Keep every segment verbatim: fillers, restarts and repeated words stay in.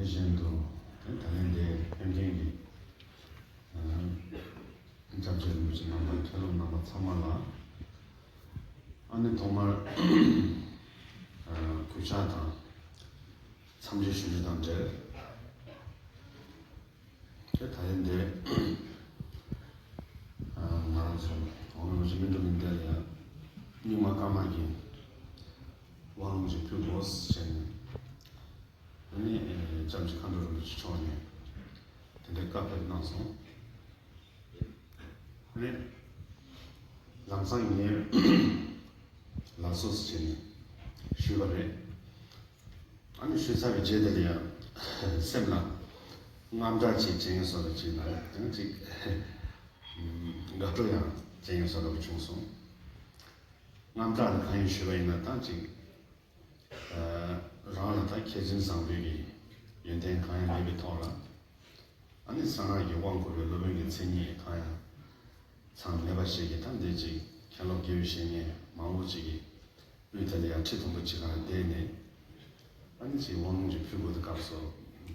བཞིན་དུ་ད་ལན་འདིར་ཕེབས་མཁན་གྱི་སྐྱབས་རྗེ་རིན་པོ་ཆེ་རྣམ་པ། མཁན་སློབ་རྣམ་པ་ཚང་མ་ལ། ཨ་ནི་ཐོག་མར་གུས་ཕྱག་དང་འཚམས་འདྲི་ཞུ་རྒྱུ་དང་འབྲེལ། དེ་ད་ཡིན་ཏེ། ང་རང་ཚོ་འོག་མིན་འུ་ཅག་སྨིན་གྲོལ་གླིང་འདིར་ཡང་རྙིང་མ་བཀའ་མ་གི་དབང་ལུང་ཅིག་ཕུལ་དགོས་ཟེར་ནས། ཨ་ནི་སྐྱབས་རྗེ་མཁའ་འགྲོ་རིན་པོ་ཆེ་མཆོག་ནས་དེ་འདྲའི་བཀའ་ཕེབས་གནང་སོང་། ཨ་ནི་ལམ་སང་ངས་ལགས་སོ་ཟེར་ནས་ཞུས་པ་རེད། ཨ་ནི་ཞུས་ཚར་བའི་རྗེས་དེ་ལ་ཡང་སེམས་ལ་དངངས་སྐྲག་ཅིག་བྱེད་ཡོང་བཟོ་འདྲ་ཅིག་དང་། ཡང་ཅིག་དགའ་སྤྲོ་ཡང་བྱེད་ཡོང་བཟོ་འདྲ་བོ་བྱུང་སོང་། དངངས་སྐྲག་ལ་གང་ཡིན་ཞུས་པ་ཡིན་ན། ད་ཅིག་རང་ལ་ད་མཁས་བཙུན་བཟང་པོའི་གི་ཡོན་ཏན་གང་ཡང་མེད་པའི་ཐོག་ལ། ཨ་ནི་གསང་སྔགས་ཀྱི་དབང་བསྐུར་བའི་སློབ་དཔོན་གྱི་མཚན་ཉིད་གང་ཡང་ཚང་མེད་པ་ཞིག་གིས། ད་འདི་ཅིག་མཁན་སློབ་དགེ་བའི་བཤེས་གཉེན་མང་པོ་ཅིག་གིས་དབུས་དེ་ལ་ཡང་ཁྲི་མཐོན་པོ་ཅིག་སྒང་ལ་བསྡད་ནས། ཨ་ནི་ཅིག་དབང་ལུང་ཅིག་ཕུལ་དགོས་དུས་སྐབས་སུ།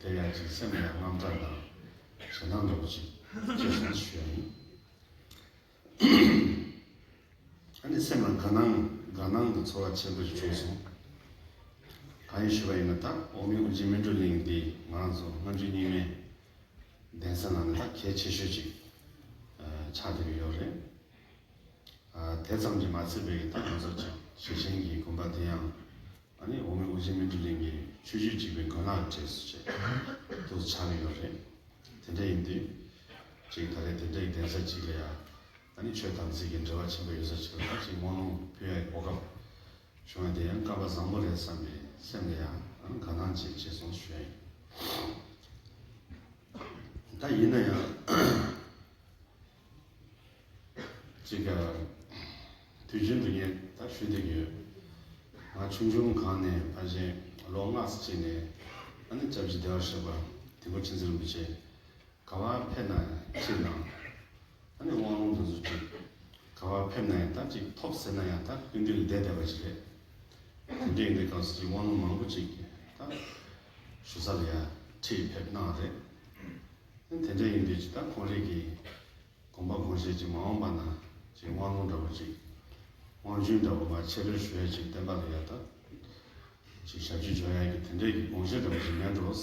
དེ་ཡང་ཅིག་སེམས་ལ་ཡང་དངངས་སྐྲག་དང་ཞེད་སྣང་འདྲ་བོ་ཅིག་སྐྱེས་སོང་ཞུ་ཡ་ཡིན། ཨ་ནི་སེམས་ལ་དགའ་སྣང་དགའ་སྣང་གི་ཚོར་བ་ཆེན་པོ་ཞིག་བྱུང་སོང་། གང་ཡིན་ཞུས་པ་ཡིན་ན། ད་འོག་མིན་འུ་ཅག་སྨིན་གྲོལ་གླིང་འདི་ང་རང་ཚོ་སྔ་འགྱུར་རྙིང་མའི་གདན་ས་ནང་ནས་ད་གལ་ཆེ་ཤོས་ཅིག་ཆགས་བསྡད་ཀྱི་ཡོད་རེད། དེ་ཙམ་གྱིས་མ་ཚད་པའི་གི་ད་ང་ཚོ་ཅིག་ཞེ་ཆེན་གྱི་དགོན་པ་དེ་ཡང་ཨ་ནི་འོག་མིན་འུ་ཅག་སྨིན་གྲོལ་གླིང་གི་ཆོས་བརྒྱུད་གཅིག་པའི་མགོན་ལག་གི་གྲས་སུ་ཅིག་ཏུ་ཆགས་ཀྱི་ཡོད་རེད། དེ་འདྲ་ཡིན་དུས་ཅིག་ད་རེས་དེ་འདྲའི་གདན་ས་ཅིག་ལ་ཡང་ཨ་ནི་ཆོས་དམ་ཚིག་གི་འབྲེལ་བ་ཆེན་པོ་ཡོད་ས་ཅིག་ལ་ད་ཅིག་དབང་ལུང་ཕུལ་ཡའི་གོ་སྐབས་བྱུང་བ་དེ་ཡང་སྐལ་པ་བཟང་པོ་རེད་བསམ་པའི་སེམས་ལ་ཡང་ཨ་ནི་དགའ་སྣང་ཅིག་སྐྱེས་སོང་ཞུ་ཡ་ཡིན། ད་ཡིན་ན་ཡང་ཅིག་དུས་རྒྱུན་དུ་ངས་ད་ཞུ་བསྡད་ཀྱི་ཡོད། ང་ཆུང་ཆུང་སྒང་ནས་ཕལ་ཆེར་ལོ་ལྔ་ཙམ་ནས་ཨ་ནི་སྐྱབས་རྗེ་བདེ་བར་གཤེགས་པ་དིལ་མགོ་མཁྱེན་བརྩེ་རིན་པོ་ཆེ་ག་པར་ཕེབས་ན་ཁྲིད་གནང་། ཨ་ནི་དབང་ལུང་དེ་ཚོ་ཅིག་ག་པར་ཕེབས་ན་ཡང་ད་ཅིག་ཐོབ་ཟེར་ན་ཡང་ད་སྐུ་མདུན་ལ་བསྡད་བསྡད་པ་ཅིག་རེད། དེ་འདྲ་ཡིན་དུས་སྐབས་སུ་ཅིག་དབང་ལུང་མང་པོ་ཅིག་ད་ཞུ་ས་ལ་ཡང་ཁྲིད་ཕེབས་གནང་རེད། དེ་འདྲ་ཡིན་དུས་ཅིག་ད་ཁོང་རང་གི་དགོངས་པ་དགོངས་བཞེད་ཅིག་མ་འོངས་པ་ན་ཅིག་དབང་ལུང་འདྲ་བོ་ཅིག་དབང་རྒྱུན་འདྲ་བོ་མར་ཆེད་ལས་ཞུ་ཡ་ཅིག་བསྟན་པ་ལ་ཡ་ད་ཅིག་ཞབས་ཕྱི་འཇོག་ཡ་གི་དེ་འདྲའི་གི་དགོངས་བཞེད་འདྲ་བོ་ཅིག་མེད་འགྲོ།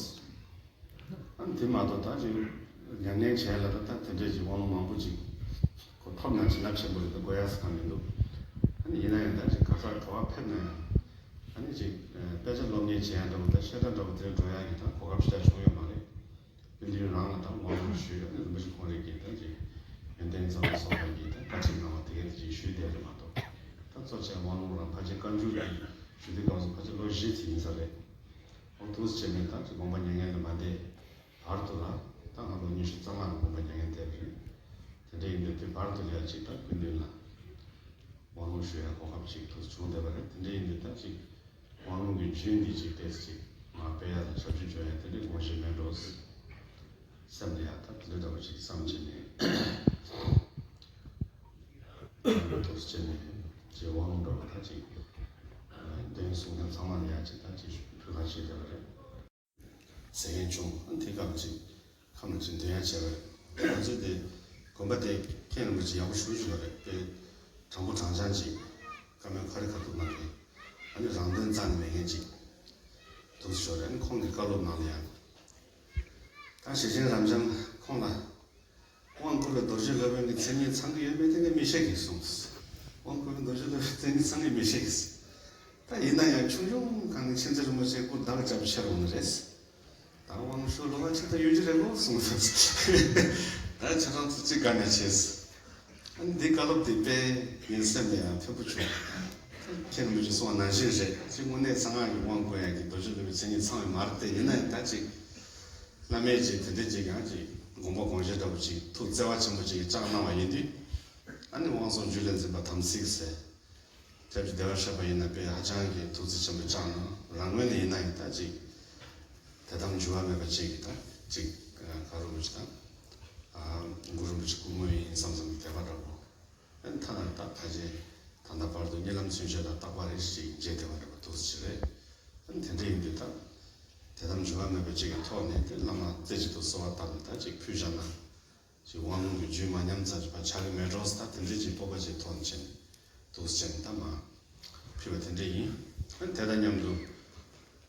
ཨ་ནི་དེ་མ་གཏོགས་ད་ཅིག་ཉམས་ལེན་བྱས་ལ་ད་ད་དེ་འདྲའི་ཅིག་དབང་ལུང་མང་པོ་ཅིག་གོ་ཐོབ་ན་བྱིན་རླབས་ཆེན་པོ་རེད། ད་དགོས་ཡ་ཟེར་གང་མི་འདུག་ཨ་ནི་ཡིན་ན་ཡང་ད་ཅིག་ག་ས་ག་པར་ཕེབས་ན་ཡང་ཨ་ནི་ཅིག་དཔེ་ཆ་སློབ་གཉེར་བྱེད་ཡ་འདྲ་བོ་ད་བཤད་གྲྭ་འདྲ་བོ་དེར་འགྲོ་ཡ་གི་ད་གོ་སྐབས་ཞེ་དྲག་བྱུང་ཡོད་མ་རེད། དེ་འདྲའི་རང་ལ་ད་དབང་ལུང་ཞུས་ཡོད་ནས་རིན་པོ་ཆེ་ཁོང་རང་གིས་ད་ཅིག་ཡོན་ཏན་ཚང་བ་སོགས་པ་གིས་ད་བཀའ་ཁྲིད་གནང་བ་དེ་གས་ཅིག་ཞུས་བསྡད་རེད་མ་གཏོགས། ད་གཙོ་ཆེ་དབང་ལུང་རང་ཕལ་ཆེར་བཀའ་འགྱུར་གྱི་ཞུ་དུས་སྐབས་སུ་ཕལ་ཆེར་ལོ་བཞི་ཙམ་ཡིན་ས་རེད། འོ་འདུག་སེ་བྱས་ནས་ད་ཅིག་དགོངས་པ་མྱ་ངན་ལས་མ་འདས་བར་དུ་ལ་ད་ང་ལོ་ཉི་ཤུ་རྩ་ལྔ་ལ་དགོངས་པ་མྱ་ངན་འདས་པ་རེད། དེ་འདྲ་ཡིན་དུས་དེ་བར་དུ་ལ་ཡ་ཅིག་ད་སྐུ་མདུན་ལ་དབང་ལུང་ཞུ་ཡ་གོ་སྐབས་ཅིག་ཐུགས་སུ་བྱུང་བསྡད་པ་རེད། དེ་འདྲ་ཡིན་དུས་ད་ཅིག་དབང་ལུང་གི་རྒྱུན་འདི་ཅིག་ཏོག་ཙམ་ཅིག་མར་སྤེལ་ཡ་ལ་ཞབས་ཕྱི་བྱེད་ཡ་དེ་འདྲའི་དགོངས་བཞེད་མེད་འགྲོ། སེམས་ལ་ཡ་ད་དེ་འདྲ་འདྲ་བོ་ཅིག་བསམ་བྱས་ནས་ཐུགས་སུ་བྱས་ནས་ཅིག་དབང་ལུང་འདྲ་བོ་ད་ཅིག་འདོན་གསུང་མཁན་ཚང་མ་ལ་ཡ་ཅིག་ད་ཅིག་ཕུལ་ཁ་བྱས་བསྡད་པ་རེད། ཟེར་མཁན་བྱུང་། ཨ་དེ་སྐབས་ཅིག་ཁམས་ལ་ཅིག་འདོན་ཡ་བྱས་པ་རེད། ང་ཚོས་དེ་དགོན་པ་དེ་མཁན་རིན་པོ་ཆེ་ཡག་པོ་ཞེ་པོ་ཅིག་ཡོད་རེད། དཔེ་དྲང་པོ་དྲང་རྐྱང་ཅིག་བཀའ་མོལ་ཁ་རི་ཁ་ཐུག་གནང་མཁན། ཨ་ནི་རང་དོན་རྩ་ནས་མེད་མཁན་ཅིག་འདུག་སེ་ཡོད་རེད། ཨ་ནི་ཁོང་གི་བཀའ་སློབ་ནང་ལ་ཡང་ད་ཞེ་ཆེན་རབ་འབྱམས་ཁོང་ལ་དབང་བསྐུར་བའི་རྡོ་རྗེ་སློབ་དཔོན་གྱི་མཚན་ཉིད་ཚང་གི་ཡོད་མེད་དེ་ངས་མི་ཤེས་གི་གསུངས། དབང་བསྐུར་བའི་རྡོ་རྗེ་སློབ་དཔོན་མཚན་ཉིད་ཚང་གི་མི་ཤེས་གི། ད་ཡིན་ན་ཡང་ཆུང་ཆུང་སྒང་ནས་མཁྱེན་བརྩེ་རིན་པོ་ཆེ་སྐུ་བདག་རྒྱབ་ཕྱིར་འོང་ནི་རེད། ད་དབང་ཞུ་ལོ་བ་ཆེ་ད་ཡོད་ཀྱི་རེད་ལོ་གསུངས་སོང་། ད་ཁྱེད་རང་ཚོ་ཅིག་དགའ་ནས་བྱས། ཨ་ནི་འདི་བཀའ་སློབ་འདི་དཔེ་ངའི་སེམས་ལ་ཡང་ཕན་པོ་བྱུང་། མཁན་རིན་པོ་ཆེ་གསུངས་པ་ནང་བཞིན་རེད། ཅིག་དངོས་གནས་གསང་སྔགས་ཀྱི་དབང་བསྐུར་ཡག་གི་རྡོ་རྗེ་སློབ་དཔོན་མཚན་ཉིད་ཚང་བ་མ་རེད་དེ། ཡིན་ན་ཡང་ད་ཅིག་བླ་མས་ཅིག་དེ་འདྲ་ཅིག་ཡང་ཅིག་དགོངས་པ་དགོངས་བཞེད་འདྲ་བོ་ཅིག་ཐུགས་བརྩེ་བ་ཆེན་པོ་ཅིག་གིས་བཅངས་གནང་བ་ཡིན་དུས། ཨ་ནི་དབང་སོང་རྒྱུད་ལ་འཛིན་པ་དམ་ཚིག་ཟེར། སྐྱབས་རྗེ་བདེ་བར་གཤེགས་པ་ཡིན་ན་དཔེ་ཧ་ཅང་གི་ཐུགས་རྗེ་ཆེན་པོ་བཅངས་གནང་། རང་ངོས་ནས་ཡིན་ན་ཡང་ད་ཅིག་དད་དམ་འགྱུར་བ་མེད་པ་ཅིག་གིས་ད་ཅིག་ག་རུ་མི་ཅིག་དང་། གུ་རུ་རིན་པོ་ཆེ་སྐུ་ངོ་ཡིན་བསམ་བསམ་གྱི་དད་པ་འདྲ་པོ། ཨ་ནི་ཐ་ན་ད་ཕལ་ཆེར་ད་ལྟ་བར་དུ་གཉིད་ལམ་ཚུན་ཆད་ལ་རྟག་པར་རེ་ཞིག་མཇལ་བསྡད་པ་འདྲ་པོ་འདུག་སེ་ཅིག་རེད། ཨ་ནི་དེ་འདྲ་ཡིན་དུས་ད་ དད་དམ་འགྱུར་བ་མེད་པ་ཅིག་གི་ཐོག་ནས་དེ་བླ་མ་རྩེ་གཅིག་ཏུ་གསོལ་བ་བཏབ་ནས་ད་ཅིག་ཕུལ་བཞག་ན། ཅིག་དབང་ལུང་གི་རྒྱུན་མ་ཉམས་ཙམ་ཅིག་ཕར་ཆགས་ཀྱི་མེད་འགྲོ་ཟེར། ད་དེ་འདྲའི་ཅིག་སྤོབས་པ་ཅིག་ཐོག་ནས་བྱས་ནས་འདུག་སེ་བྱས་ནས་ད་མར་ཕུལ་བ་དེ་འདྲ་ཡིན། ཨ་ནི་དེ་དང་མཉམ་དུ་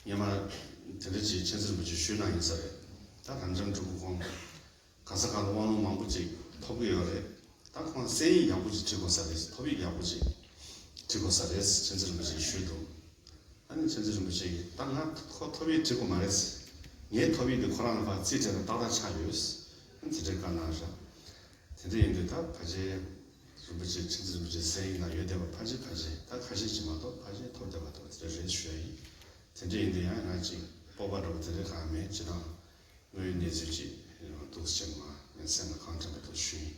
སྔོན་མ་དེ་འདྲ་ཅིག་མཁྱེན་བརྩེ་རིན་པོ་ཆེ་ཞུས་གནང་ཡིན་ས་རེད། ད་རབ་འབྱམས་སྤྲུལ་སྐུ་ཁོང་གང་ས་གང་ལ་དབང་ལུང་མང་པོ་ཅིག་ཐོབ་ཀྱི་ཡོད་རེད། ད་ཁོང་གསན་ཡིག་ཡག་པོ་ཅིག་བྲིས་དགོས་ས་རེད། ཐོབ་ཡིག་ཡག་པོ་ཅིག་བྲིས་དགོས་ས་རེད་ཟེར་མཁྱེན་བརྩེ་རིན་པོ་ཆེས་ཞུས་འདུག་ཨ་ནི་མཁྱེན་བརྩེ་རིན་པོ་ཆེ་གིས་ད་ང་ཁོ་ཐོབ་ཡིག་བྲིས་དགོས་མ་རེད། ངའི་ཐོབ་ཡིག་དེ་ཁོ་རང་ལ་ཕར་རྩིས་སྤྲད་ན་ཏག་ཏག་ཆགས་ཡོད། ཨ་ནི་དེ་འདྲའི་བཀའ་གནང་བཞག་དེ་འདྲ་ཡིན་དུས་ད་ཕལ་ཆེར་རིན་པོ་ཆེ་མཁྱེན་བརྩེ་རིན་པོ་ཆེ་གསན་ཡིག་ནང་ཡོད་བསྡད་པ་ཕལ་ཆེར་ཕལ་ཆེར་ད་ཁ་ཤས་ཅིག་མ་གཏོགས་ཕལ་ཆེར་ཐོབ་བསྡད་པ་འདུག་དེ་འདྲ་རེད་ཞུ་ཡ་ཡིན། དེ་འདྲ་ཡིན་དུས་ཡང་ང་ཅིག་སྤོབས་པ་འདྲ་པོ་དེ་འདྲ་གང་ཡང་མེད། སྤྱིར་བཏང་དངོས་ཡོད་གནས་ཚུལ་ཅིག་འདུག་སེ་བྱས་ནས་མར་ངའི་སེམས་ལ་གང་དྲན་པ་འདུག་ཞུས་ཡིན།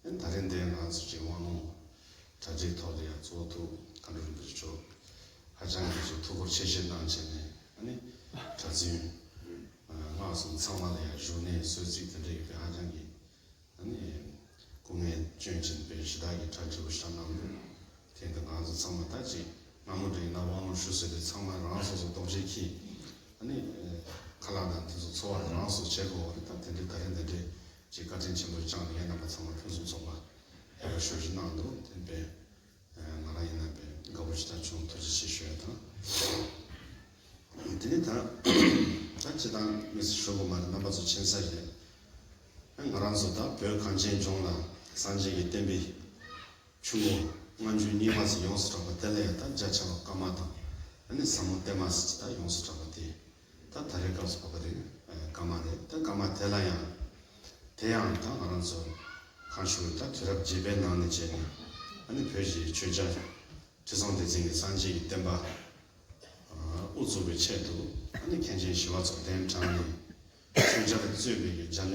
ཨ་ནི་ད་རིང་འདིར་ང་ཚོ་ཅིག་དབང་ལུང་གྲ་སྒྲིག་ཐོག་ལ་ཡང་གཙོ་བོ་ཐུགས་མཁའ་འགྲོ་རིན་པོ་ཆེ་མཆོག་ཧ་ཅང་གི་ཅིག་ཐུགས་ཁུར་ཆེ་བཞེས་གནང་བྱས་ནས། ཨ་ནི་གྲྭ་བཙུན་སྔགས་སྲུང་ཚང་མ་ལ་ཡང་བཞུགས་གནས་གསོལ་ཚིགས་དེ་འདྲ་ཡོད་པའི་ཧ་ཅང་གི་ཨ་ནི་སྐུ་ངལ་བསྐྱོན་བྱས་པའི་ཞུ་དག་གི་གྲ་སྒྲིག་པོ་ཞིག་གནང་འདུག་དེ་འདི་ང་ཚོ་ཚང་མ་ད་ཅིག་སྔ་མོ་འདྲ་ཡིན་ན་དབང་ལུང་ཞུ་ཟེར་དུས་ཚང་མ་རང་སོ་སོ་རྟོགས་བརྗེད་ཀྱིས་ཨ་ནི་ཁ་ལག་དང་དེ་ཚོ་འཚོ་བ་རང་སོ་སོ་བྱེད་དགོས་པ་རེད། ད་དེ་འདྲའི་ད་རིང་དེ་འདྲའི་ཅིག་བཀའ་དྲིན་ཆེན་པོ་བསྐྱངས་ནས་ངེད་རྣམ་པ་ཚང་མ་ཕུན་སུམ་ཚོགས་པ་ཡག་པོ་ཞེ་པོ་ཅིག་གནང་འདུག་དེ་འདྲའི་ང་རང་ཡིན་ན་དཔེ་དགའ་པོ་ཞིག་དང་བྱུང་། ཐུགས་རྗེ་ཆེ་ཞུ་ཡ་དང་། དེ་ནས་ད་ད་སྤྱིར་བཏང་མི་སྲིད་ཞུ་དགོས་མ་རེད། རྣམ་པ་ཚོ་མཁྱེན་གསལ་རེད། ང་རང་ཚོ་ད་བོད་གངས་ཅན་ལྗོངས་ལ་སངས་རྒྱས་ཀྱི་བསྟན་པའི་ཆུ་བོ་སྔ་འགྱུར་རྙིང་མ་ཟེར་ཡོངས་སུ་གྲགས་པ་དེ་ལ་ཡང་ད་བརྒྱ་ཆ་བ་བཀའ་མ་དང་། ཨ་ནི་ཟབ་མོ་བརྟན་མ་ཟེར་གྱི་ད་ཡོངས་སུ་གྲགས་པ་དེ། ད་ད་རེས་སྐབས་སུ་བབས་པ་དེ་བཀའ་མ་རེད། ད་བཀའ་མ་དེ་ལ་ཡང་དེ་ཡང་ད་ང་རང་ཚོ་གང་ཞུ་ད་དུས་རབས་བརྒྱད་པའི་ནང་ནས་བྱས་ནས་ཨ་ནི་བོད་ཀྱི་ཆོས་རྒྱལ་ཁྲི་སྲོང་ལྡེ་བཙན་གྱིས་སངས་རྒྱས་ཀྱི་བསྟན་པ་དབུ་བཙུགས་པའི་ཆེད་དུ་ཨ་ནི་མཁན་ཆེན་ཞི་བ་འཚོ་གདན་དྲངས་ནས་ཆོས་རྒྱལ་གཙོས་པའི་རྒྱལ་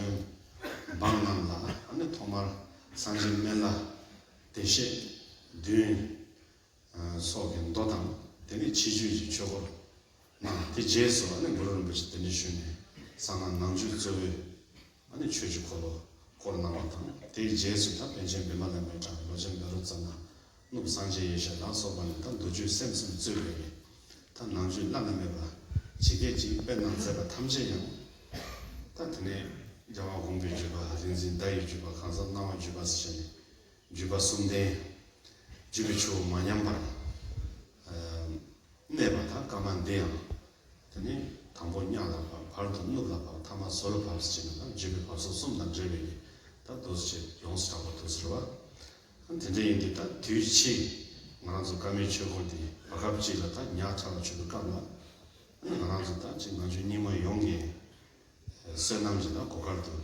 བློན་འབངས་རྣམས་ལ་ཨ་ནི་ཐོག་མར་སངས་རྒྱས་སྨན་བླ་བདེ་གཤེགས་བདུན། སོགས་ཀྱི་མདོ་དང་དེ་ནས་ཕྱི་རྒྱུད་ཀྱི་ཆོས་སྐོར་གནང་། དེ་རྗེས་སུ་ཨ་ནི་གུ་རུ་རིན་པོ་ཆེ་གདན་འདྲེན་ཞུས་ནས་གསང་སྔགས་ནང་རྒྱུད་གཙོ་བོའི་ཨ་ནི་ཆོས་ཀྱི་འཁོར་ལོ་བསྐོར་གནང་བ་དང་། དེའི་རྗེས་སུ་ད་པཎ་ཆེན་བི་མ་ལ་མི་ཏྲ། ལོ་ཆེན་བཻ་རོ་ཙ་ན། གནུབས་སངས་རྒྱས་ཡེ་ཤེས་ལ་སོགས་པ་ནས་ད་མདོ་རྒྱུད་སེམས་གསུམ་གཙོས་པའི་ད་ནང་རྒྱུད་བླ་ན་མེད་པ་ཇི་སྐད་ཅིག་སྤེལ་གནང་མཛད་པ་ཐམས་ཅད་ཡང་ད་དེ་ནས་རྒྱལ་བ་དགོངས་པའི་བརྒྱུད་པ། རིག་འཛིན་ཟླ་ཡི་བརྒྱུད་པ། གང་ཟག་སྣང་བ་བརྒྱུད་པ་ཟེར་བྱས་ནས། བརྒྱུད་པ་གསུམ་ལྡན། བརྒྱུད་པའི་ཆུ་བོ་མ་ཉམས་པར་གནས་པ་དང་། བཀའ་མ་འདི་ཡང་དེ་ནས་དང་པོ་གཉགས་ལ་བབས། བར་དུ་གནུབས་ལ་བབས། ཐ་མ་ཟོར་ལ་བབས་ཟེར་བྱས་ནས་ད་བརྒྱུད་པའི་བབས་སོ་གསུམ་དང་འབྲེལ་བའི་ད་འདུག་སེ་ཡོངས་སུ་གྲགས་པ་འདུག་ཟེར་བ། དེ་འདྲ་ཡིན་དུས་ད་དུས་ཕྱིས་ང་རང་ཚོ་བཀའ་མའི་ཆོས་འཁོར་འདི་བར་སྐབས་གཅིག་ལ་ད་ཉག་ཕྲ་བ་བྱུང་བའི་སྐབས་ལ། ང་རང་ཚོ་ད་ཅིག་ནང་ཆོས་རྙིང་མ་ཡོངས་ཀྱི་བསོད་ནམས་ཀྱི་ད་གོ་སྐབས་དུ་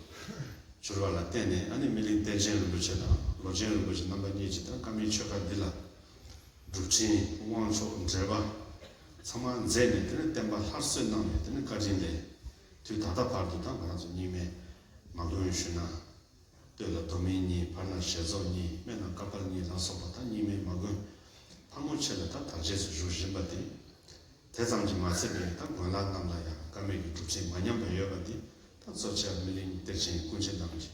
གྱུར་བ་ལ་བརྟེན་ནས། ཨ་ནི་སྨིན་གླིང་གཏེར་ཆེན་རིན་པོ་ཆེ་དང་ལོ་ཆེན་རིན་པོ་ཆེ་རྣམ་པ་གཉིས་ཀྱིས་ད་བཀའ་མའི་ཆོས་བཀའ་འདི་ལ་སྒྲུབ་ཕྲིན་དབང་ཆོག་འགྲེལ་པ་ཚང་མ་མཛད་ནས། དེ་ནས་བསྟན་པ་སླར་གསོ་གནང་ནས། དེ་ནས་བཀའ་དྲིན་ལས་དུས་ད་ལྟ་བར་དུ་ད་ང་རང་ཚོ་རྙིང་མའི་མ་དགོན་ཞུ་ན། སྟོད་ལ་རྡོར་སྨིན་གཉིས། བར་ན་ཞལ་རྫོགས་གཉིས། སྨད་ན་བཀའ་དཔལ་གཉིས་ལ་སོགས་པ་ད་རྙིང་མའི་མ་དགོན་ཕལ་མོ་ཆེ་ལ་ད་དར་རྒྱས་སུ་བཞུགས་བཞིན་པ་དེ། དེ་ཙམ་གྱིས་མ་ཚད་པའི་ད་དགོན་ལག་རྣམས་ལ་ཡང་བཀའ་མའི་གི་སྒྲུབ་ཆེན་མ་ཉམས་པ་ཡོད་པ་འདི་ད་གཙོ་ཆེ་བ་སྨིན་གླིང་གཏེར་ཆེན་ཀུན་མཁྱེན་རྣམས་ཀྱི་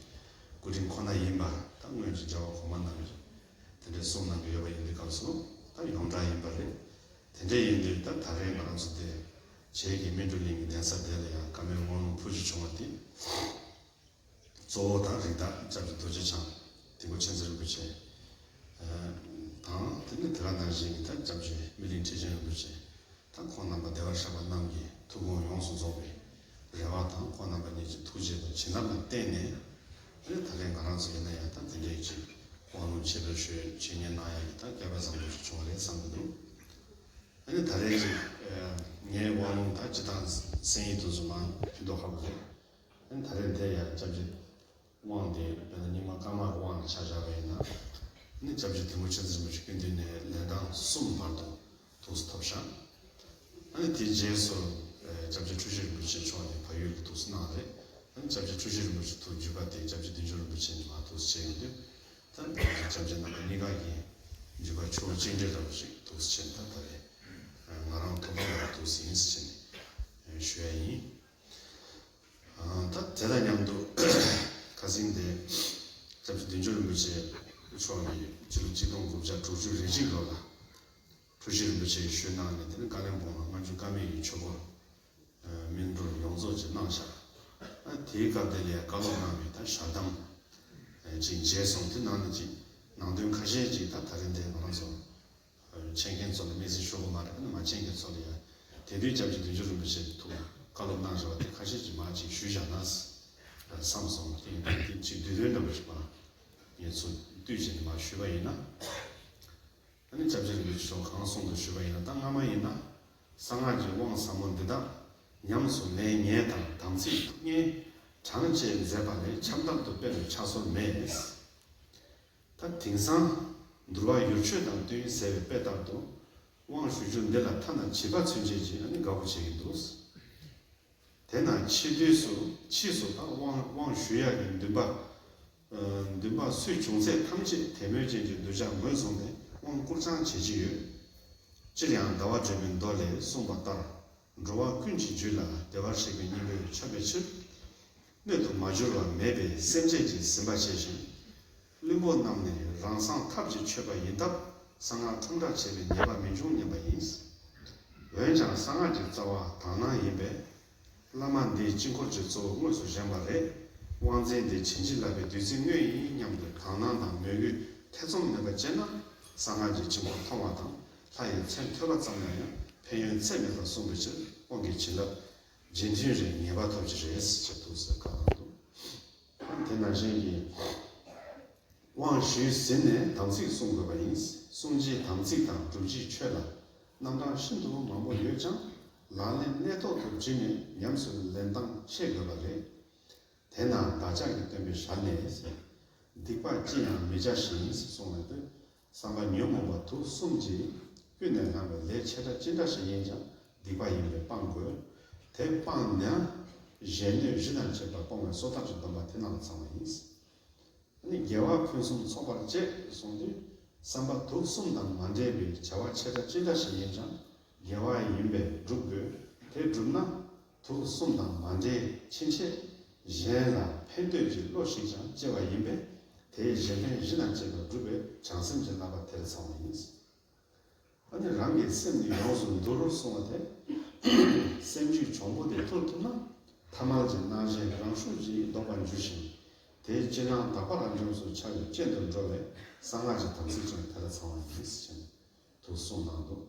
སྐུ་དྲིན་ཁོ་ན་ཡིན་པ་ད་སྔོན་གྱི་རྒྱལ་བ་གོང་མ་རྣམས་ཀྱིས་དེ་འདྲའི་གསུངས་གནང་གི་ཡོད་པ་ཡིན་དུས་སྐབས་སུ་ད་ཡོངས་གྲགས་ཡིན་པ་རེད། དེ་འདྲ་ཡིན་དུས་ད་ད་རེས་ང་རང་ཚོ་དེ་བྱེས་ཀྱི་སྨིན་གྲོལ་གླིང་གི་གདན་ས་དེ་ལ་ཡང་བཀའ་མའི་དབང་ལུང་ཕུལ་རྒྱུ་བྱུང་བ་དེ། གཙོ་བོ་དང་རིགས་བདག་སྐྱབས་རྗེ་རྡོ་རྗེ་འཆང་། དིལ་མགོ་མཁྱེན་བརྩེ་རིན་པོ་ཆེ་དང་། དེ་ནས་དེ་ག་ནང་བཞིན་གྱི་ད་སྐྱབས་རྗེ་སྨིན་གླིང་ཁྲི་ཆེན་རིན་པོ་ཆེ་དང་། ཁོང་རྣམ་པ་བདེ་བར་གཤེགས་པ་རྣམས་ཀྱི་ཐུགས་དགོངས་ཡོངས་སུ་རྫོགས་པའི་རེ་བ་དང་། ཁོང་རྣམ་པ་གཉིས་ཀྱི་ཐུགས་རྗེ་དང་བྱིན་རླབས་ལ་བརྟེན་ནས། ཨ་ནི་ད་རེས་ང་རང་ཚོ་ཡིན་ན་ཡང་ད་དེ་འདྲའི་ཅིག་དབང་ལུང་ཆེད་ཕེབས་ཞུ་ཆེད་གཉེར་གནང་ཡག་གི་ད་སྐལ་པ་བཟང་པོ་ཞིག་བྱུང་བ་རེད་བསམ་གྱི་འདུག་ཨ་ནི་ད་རེས་ཀྱི་ངའི་དབང་ལུང་ད་སྤྱིར་བཏང་གསན་ཡིག་དེ་ཚོ་མར་ཕུལ་མདོག་ཁ་པོ་རེད། ཨ་ནི་ད་རེས་འདིར་ཡང་སྐྱབས་རྗེ་དབང་དེ་དཔེར་ན་རྙིང་མ་བཀའ་མའི་དབང་ལ་ཆ་བཞག་པ་ཡིན་ན། ཨ་ནི་སྐྱབས་རྗེ་དིལ་མགོ་མཁྱེན་བརྩེ་རིན་པོ་ཆེ་སྐུ་མདུན་ནས་ལན་གྲངས་གསུམ་བར་དུ་འདུག་སེ་ཐོབ་བཞག་ཨ་ནི་དེའི་རྗེས་སུ་སྐྱབས་རྗེ་འཁྲུལ་ཞིག་རིན་པོ་ཆེ་མཆོག་ནས་བལ་ཡུལ་ལ་འདུག་སེ་གནང་རེད། ཨ་ནི་སྐྱབས་རྗེ་འཁྲུལ་ཞིག་རིན་པོ་ཆེ་ཐུགས་བརྒྱུད་པ་དེ་སྐྱབས་རྗེ་བདུད་འཇོམས་རིན་པོ་ཆེ་ནས་མར་འདུག་སེ་བྱས་ཡོང་དུས། ད་སྐྱབས་རྗེ་རྣམ་པ་གཉིས་ཀ་གི་བརྒྱུད་པ་ཆུ་བོ་གཅིག་འདྲེས་འདྲ་བོ་ཞིག་འདུག་སེ་བྱས་ནས་ད་ད་རེས་ང་རང་ཐོབ་པ་ལ་འདུག་སེ་ཡིན་ཟེར་བྱས་ནས་ཞུ་ཡ་ཡིན། ད་དེ་དང་མཉམ་དུ་ཁ་སང་དེ་སྐྱབས་རྗེ་བདུད་འཇོམས་རིན་པོ་ཆེ་མཆོག་གིས་ཕྱི་ལོ་ཆིག་སྟོང་དགུ་བརྒྱ་དྲུག་ཅུ་རེ་གཅིག་ལོ་ལ་འཁྲུལ་ཞིག་རིན་པོ་ཆེ་ཡི་ཞུས་གནང་ནས། དེ་ནས་བཀའ་བློན་སྦོམ་ལ་སྔ་འགྱུར་བཀའ་མའི་ཡི་ཆོས་སྐོར་སྨིན་ ཅིག་གནང་བཞག་ཨ་དེའི་སྐབས་དེ་ལ་ཡང་བཀའ་སློབ་གནང་བའི་ད་ཞལ་གདམས་ཅིག་མཇལ་སོང་། དེ་ནང་ནས་ཅིག་ནང་དོན་ཁ་ཤས་ཅིག་ད་ད་རིང་དེ་ང་རང་ཚོ་མཁྱེན་མཁན་ཚོ་ལ་དམིགས་བསལ་ཞུ་དགོས་མ་རེད། ཨ་ནི་མ་མཁྱེན་མཁན་ཚོ་ལ་ཡང་དེ་དུས་སྐྱབས་རྗེ་བདུད་འཇོམས་རིན་པོ་ཆེ་ཐུགས་བཀའ་སློབ་གནང་བཞག་པ་དེ་ཁ་ཤས་ཅིག་མར་ཅིག་ཞུས་བཞག་ན་བསམ་སོང་། དེ་ཡིན་དུས་དེ་ཅིག་བསྡུས་དོན་འདྲ་པོ་ཞིག་མར་ངས་ཚུར་བསྡུས་བྱས་ནས་མར་ཞུས་པ་ཡིན་ན། ཨ་ནི་སྐྱབས་རྗེ་རིན་པོ་ཆེ་མཆོག་གང་གསུང་དུ་ཞུས་པ་ཡིན་ན། ད་སྔ་མ་ཡིན་ན་གསང་སྔགས་ཀྱི་དབང་ཟབ་མོ་འདི་དག་ཉམས་སུ་ལེན་ངེས་དང་དམ་ཚིག་ཐུགས་ངེས་གྲངས་བཅད་མཛད་པ་ལས་ཆགས་སྡང་དུ་དཔེ་རུ་ཆགས་སོ་མེད། ད་དེང་སང་འདུལ་བ་ཡུལ་ཆོས་དང་བསྟུན་ཟེར་བའི་དཔེ་ལྟར་དུ་དབང་ཞུ་རྒྱུ་འདི་ལ་ཐ་ན་བྱིས་པ་ཚུན་ཆད་ཀྱིས་ཨ་ནི་དགའ་པོ་བྱེད་ཀྱི་འདུག་དེས་ན་ཕྱིས་དུས་སུ་ཕྱིས་སུ་ད་དབང་དབང་ཞུ་ཡག་གི་འདུན་པ། ཨ་འདུན་པ་སུས་བྱུང་ཚད་ཐམས་ཅད་དད་མོས་ཅན་གྱི་གདུལ་བྱ་ངོས་བཟུང་ནས་དབང་བསྐུར་སྦྱང་བྱེད་ཀྱི་ཡོད། སྤྱིར་ཡང་ཟླ་བ་གྲོལ་མའི་མདོ་ལས་གསུངས་པ་ལྟར། འགྲོ་བ་ཀུན་གྱི་རྒྱུད་ལ་བདེ་བར་གཤེགས་པའི་སྙིང་པོས་ཁྱབ་པའི་ཕྱིར། སྣོད་དུ་མ་གྱུར་པ་མེད་པས་སེམས་ཅན་གྱིས་ཟིན་པར་བྱས་ཤིང་། བླུན་པོ་རྣམས་ནི་རང་སངས་ཐབས་ཀྱིས་ཆོད་པ་ཡིན་སྟབས་གསང་སྔགས་ཁྲོམ་བསྒྲགས་བྱས་པའི་ཉེས་པ་མི་འབྱུང་སྙམ་པ་ཡིན། འོན་ཀྱང་གསང་སྔགས་ཀྱི་རྩ་བ་དག་སྣང་ཡིན་པས། བླ་མ་འདིས་དཀྱིལ་འཁོར་གྱི་གཙོ་བོ་དངོས་སུ་བཞེངས་པ་རེད། དབང་རྫས་འདི་བྱིན་གྱིས་བརླབས་པའི་བདུད་རྩི་དངོས་ཡིན་སྙམ་དུ་དག་སྣང་དང་མོས་གུས་ཐེ་ཚོམ་མེད་པར་སྤྱད་ན། གསང་སྔགས་ཀྱི་དཀྱིལ་འཁོར་མཐོང་བ་དང་ལྷ་ཡི་མཚན་ཐོས་པ་ཙམ་ལ་ཡང་ཕན་ཡོན་ཚད་མེད་པ་གསུངས་པའི་ཕྱིར། དབང་གི་བྱིན་རླབས་རྗེས་མཐུན་རེ་ངེས་པ་ཐོབ་ཀྱི་རེད་ཅེས་ཐུགས་སུ་བཀའ་གནང་འདུག་དེ་ནང་བཞིན་གྱི། དབང་ཞུས་ཟིན་ནས་དམ་ཚིག་བསྲུང་དགོས་པ་ཡིན། བསྲུང་བྱའི་དམ་ཚིག་དང་སྒྲུབ་བྱའི་ཆོས་ལ་རྣམ་གྲངས་ཤིན་ཏུ་མང་པོ་ཡོད་ཀྱང་། ལག་ལེན་གནས་ཐོག་ཏུ་དྲིལ་ནས་ཉམས་སུ་ལེན་སྟངས་ཤེས་དགོས་པ་རེད། དེས་ན་བདག་ཅག་གི་སྟོན་པའི་ཞལ་ནས། སྡིག་པ་ཅི་ཡང་མི་བྱ་ཞིང་གསུངས་པ་དེ། བསམ་པ་ཉོན་མོངས་པ་དུག་གསུམ་གྱིས་ཀུན་ནས་བསླངས་པའི་ལས་ཆེ་ཕྲ་ཅི་འདྲ་ཞིག་ཡིན་ཀྱང་སྡིག་པ་ཡིན་པས་སྤང་དགོས། དེ་སྤངས་ནས་གཞན་གནོད་གཞི་དང་བཅས་པ་སྤོང་བའི་སོ་ཐར་གྱི་སྡོམ་པ་དེ་རྣམས་ཚང་བ་ཡིན། ནི་དགེ་བ་ཕུན་སུམ་ཚོགས་པར་བྱེད་གསུངས་དུས། བསམ་པ་དུག་གསུམ་དང་མ་འདྲེས་པའི་བྱ་བ་ཆེ་ཕྲ་ཅི་འདྲ་ཞིག་ཡིན་ཀྱང་དགེ་བ་ཡིན་པས་སྒྲུབ་དགོས། དེ་བསྒྲུབས་ན་དུག་གསུམ་དང་མ་འདྲེས་ཕྱིན་ཆད་གཞན་ལ་ཕན་འདོད་ཀྱི་བློ་ཞིག་ཀྱང་སྐྱེ་བ་ཡིན་པས། དེའི་གཞན་ཕན་གཞི་དང་བཅས་པ་སྒྲུབ་པའི་བྱང་སེམས་ཀྱི་བསླབ་པ་དེར་ཚང་བ་ཡིན། ཨ་ནི་རང་གི་སེམས་འདི་ཡོངས་སུ་འདུལ་རོ་གསུངས་པ་དེ། སེམས་རྒྱུད་གྱོང་པོ་དེ་ཐུལ་ཐུབ་ན། ཐ་མལ་གྱི་སྣང་ཞེན་རང་ཤུགས་ཀྱིས་ལྡོག་པར་འགྱུར་ཞིང་། དེའི་ཕྱིར་ན་དག་པ་ལ་འཇོམས་སུ་བྱ་བའི་རྐྱེན་དུ་འགྲོ་བས་གསང་སྔགས་ཀྱི་དམ་ཚིག་ཀྱང་དེ་ལ་ཚང་བ་ཡིན་ཞེས་དུ་གསུངས་གནང་འདུག་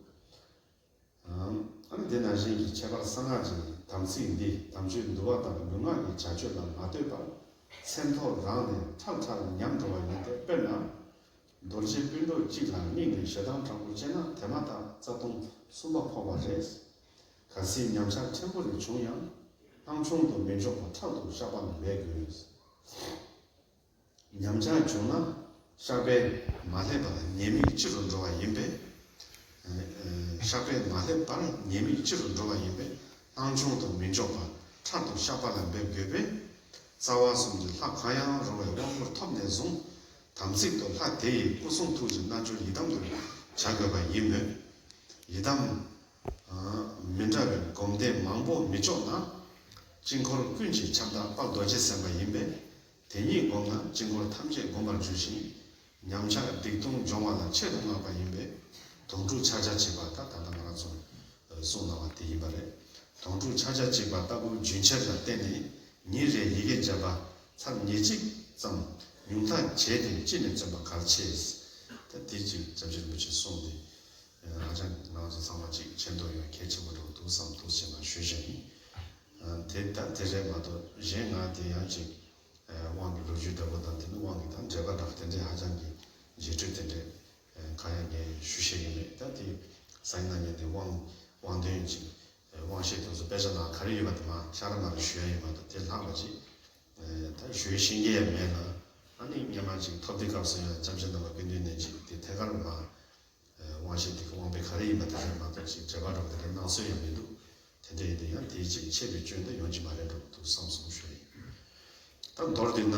ཨ་ནི་དེ་ནང་བཞིན་གྱི་ཁྱད་པར་གསང་སྔགས་ཀྱི་དམ་ཚིག་འདི་དམ་ཆོས་འདུལ་བ་དང་ལུས་ངག་གི་བྱ་སྤྱོད་ལ་མ་ལྟོས་པར་མཚན་ཐོ་རངས་ནས་ཁྲ་ཁྲར་ཉམས་འགྲོ་བ་ཡིན་ཏེ། དཔེར་ན། རྡོ་རྗེ་སྤུན་གྲོགས་གཅིག་ལ་སྙིང་ནས་ཞེ་སྡང་དྲག་པོ་སྐྱེས་ན་དེ་མ་ཐག་རྩ་ལྟུང་གསུམ་པ་ཕོག་པ་རེད། གལ་སྲིད་ཉམས་ཆག་ཕྲན་བུ་རེ་བྱུང་ཡང་སྣང་ཆུང་དུ་མི་འཇོག་པར་ཕྲག་ཏུ་བཤགས་པ་ལ་འབད་དགོས། ཉམས་ཆག་བྱུང་ན་བཤགས་པས་མ་བསླད་པར་ཉེས་དམིགས་ལྕི་རུ་འགྲོ་བ་ཡིན་པས། བཤགས་པས་མ་བསླད་པར་ཉེས་དམིགས་ལྕི་རུ་འགྲོ་བ་ཡིན་པས་སྣང་ཆུང་དུ་མི་འཇོག་པར་ཕྲག་ཏུ་བཤགས་པ་ལ་འབད་དགོས་པས། རྩ་བ་གསུམ་གྱི་ལྷ་གང་ཡང་རུང་བའི་དབང་པོར་ཐོབ་ནས་བཟུང་། དམ་ཚིག་ཏུ་ལྷ་དེ་ཡི་སྐུ་གསུང་ཐུགས་ཀྱི་རྣལ་འབྱོར་ཡི་དམ་དུ་བྱ་དགོས་པ་ཡིན་མོད། ཡི་དམ་མི་འདྲ་བའི་སྒོམ་བཟླས་མང་པོ་མི་ལྕོགས་ན། དཀྱིལ་འཁོར་ཀུན་གྱི་ཁྱབ་བདག་དཔལ་རྡོ་རྗེ་སེམས་དཔའ་ཡིན་པས། དེ་ཉིད་བསྒོམས་ན་དཀྱིལ་འཁོར་ཐམས་ཅད་བསྒོམ་པར་འགྱུར་ཞིང་། ཉམས་ཆག་སྡིག་ལྟུང་སྦྱོང་བ་ལ་ཆེད་དུ་བསྔགས་པ་ཡིན་པས། དོང་སྤྲུགས་ཕྱག་རྒྱ་གཅིག་པ་ད་ད་ལྟ་ང་རང་ཚོ་གསུངས་གནང་བ་དེ་ཡིན་པ་རེད། དོང་སྤྲུགས་ཕྱག་རྒྱ་གཅིག་པ་ལྟ་བུ་རྒྱུན་ཆད་ལ་བརྟེན་ནས་ཉིན་རེར་ཡི་གེ་བརྒྱ་པ་ཚར་ཉེར་གཅིག་ཙམ་ཉུང་མཐའ་བྱས་ཏེ་ཅི་ནས་བརྩོན་པ་གལ་ཆེ། ད་དེ་གཅིག་སྐྱབས་རྗེ་རིན་པོ་ཆེས་གསུངས་ཏེ། ཧ་ཅང་ང་ཚོ་ཚང་མ་གཅིག་མཁྱེན་རྟོགས་ཡོད་གལ་ཆེན་པོ་འདྲ་བོ་འདུག་བསམ་འདུག་ཅེས་མ་ཞུས་བཞག་ཡིན། དེ་ལྟ་དེ་རེད་མ་གཏོགས་གཞན་ང་དེ་ཡང་གཅིག་དབང་གི་ལོ་རྒྱུས་འདྲ་པོ་དང་དེ་ནི་དབང་གི་དང་འབྲེལ་བ་འདྲ་དེ་འདྲའི་ཧ་ཅང་གི་རྗེས་སྤྲོད་དེ་འདྲའི་གང་ཡང་ངས་ཞུ་ཤེས་ཀྱི་མེད། ད་དེ་སང་ཉིན་གནངས་ཉིན་དེ་དབང་དབང་དོན་གཅིག་དབང་བཤད་དུས་སུ་དཔེ་ཆ་ནང་ག་རེ་ཡོད་པ་དེ་མ་ཤ་ར་མ་རེ་ཞུ་ཡ་ཡིན་མ་གཏོགས་དེ་ལྷག་པ་ཅིག་ད་ཞུ་ཤེས་ཀྱི་ཡང་མེད་ལ། ཨ་ནི་སྔོན་མ་ཅིག་ཐོབ་དུས་སྐབས་སུ་ཡང་སྐྱབས་རྗེ་རྣམ་པ་སྐུ་མདུན་ནས་ཅིག་དེ་ཐད་ཀར་མ། དབང་ཤེས་དེ་གི་དབང་པོ་ག་རེ་ཡིན་པ་དེ་ལས་མ་གཏོགས་ཅིག་འབྲེལ་བ་འགྲོ་དེ་ལས་གནང་སྲོལ་ཡང་མི་འདུག་དེ་འདྲ་ཡིན་དུས་ཡང་དེའི་ཅིག་ཆད་པའི་སྐྱོན་དེ་ཡོང་གི་མ་རེད་འགྲོ་འདུག་བསམ་སོང་ཞུ་ཡིན། ད་མདོར་བསྡུས་ན།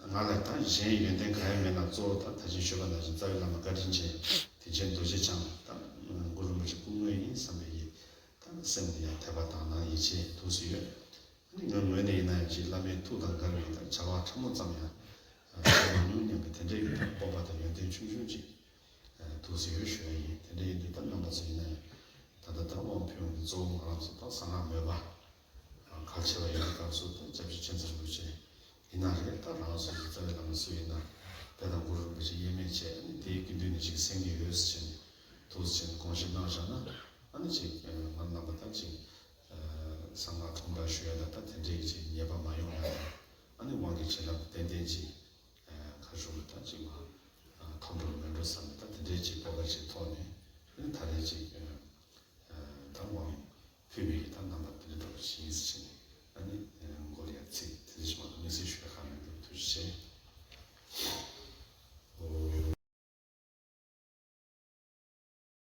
ང་ལ་ད་གཞན་ཡོན་ཏན་གང་ཡང་མེད་ན་གཙོ་བོ་ད་ད་ཅིང་ཞུས་པ་ནང་བཞིན་རྩ་བའི་བླ་མ་བཀའ་དྲིན་ཅན་དྲིན་ཅན་རྡོ་རྗེ་འཆང་ད་གུ་རུ་རིན་པོ་ཆེ་སྐུ་དངོས་ཡིན་བསམ་པའི་ཡིད་ད་སེམས་དེ་ཡང་དད་པ་དག་སྣང་ཡིད་ཆེས་ཐུགས་སུ་ཡོད། ང་ངོས་ནས་ཡིན་ན་ཡང་ཅིག་བླ་མའི་ཐུགས་དང་འགལ་བའི་ད་བྱ་བ་ཕྲ་མོ་ཙམ་ཡང་བྱེད་མ་མྱོང་སྙམ་པའི་དེ་འདྲའི་ཡོད་པའི་སྤོབས་པ་དང་ཡོན་ཏན་ཆུང་ཆུང་ཅིག་ཐུགས་སུ་ཡོད་ཞུ་ཡ་ཡིན། དེ་འདྲ་ཡིན་དུས་ད་རྣམ་པ་ཚོ་ཡིན་ན་ཡང་ ད་ལྟ་ད་དབང་ཕུལ་ཡོང་དུས་གཙོ་བོ་ང་རང་ཚོ་ད་གསང་སྔགས་མོས་པ་གལ་ཆེ་བ་ཡིན་པའི་སྐབས་སུ་ད་སྐྱབས་རྗེ་མཁྱེན་བརྩེ་རིན་པོ་ཆེ་ཡིན་ན་རེད། ད་རང་སོ་སོ་རྩ་བའི་བླ་མ་སུ་ཡིན་ན་དེ་དང་གུ་རུ་རིན་པོ་ཆེ་དབྱེར་མེད་བྱས། ཨ་ནི་དེའི་སྐུ་མདུན་ནས་ཅིག་གསན་གྱི་ཡོད་ཟེར་བྱས་ནས་ཐུགས་རྗེ་ཆེ་དགོངས་བཞེས་གནང་བཞག་ན། ཨ་ནི་ཅིག་ང་རྣམ་པ་ད་ཅིག་གསང་སྔགས་ཐུགས་འདྲ་ཞུ་ཡ་ད་ད་དེ་འདྲའི་ཅིག་ཉེས་པ་མ་ཡོང་ཡ་དང་། ཨ་ནི་དབང་གི་བྱིན་རླབས་ཏན་ཏན་ཅིག་ཁ་ཤུགས་ལ་ད་ཅིག་མ་ཐོབ་འགྲོ་མེད་འགྲོ་བསམ་ནས་ད་དེ་འདྲའི་ཅིག་སྤོབས་པ་ཅིག་ཐོག་ནས། ཨ་ནི་ད་རེས་ཅིག་ད་དབང་ཕུལ་བའི་ད་རྣམ་པ་དེ་འདྲ་འདྲ་བོ་ཞིག་ཡིན་ཟེར་བྱས་ནས། ཨ་ནི་མགོ་ལ་ཡ་ཚིག་དེ་འདྲ་ཞིག་མ་གཏོགས་དམིགས་བསལ་ཞུ་ཡ་གང་མེད་འདུག་ཐུགས་རྗེ་ཆེ།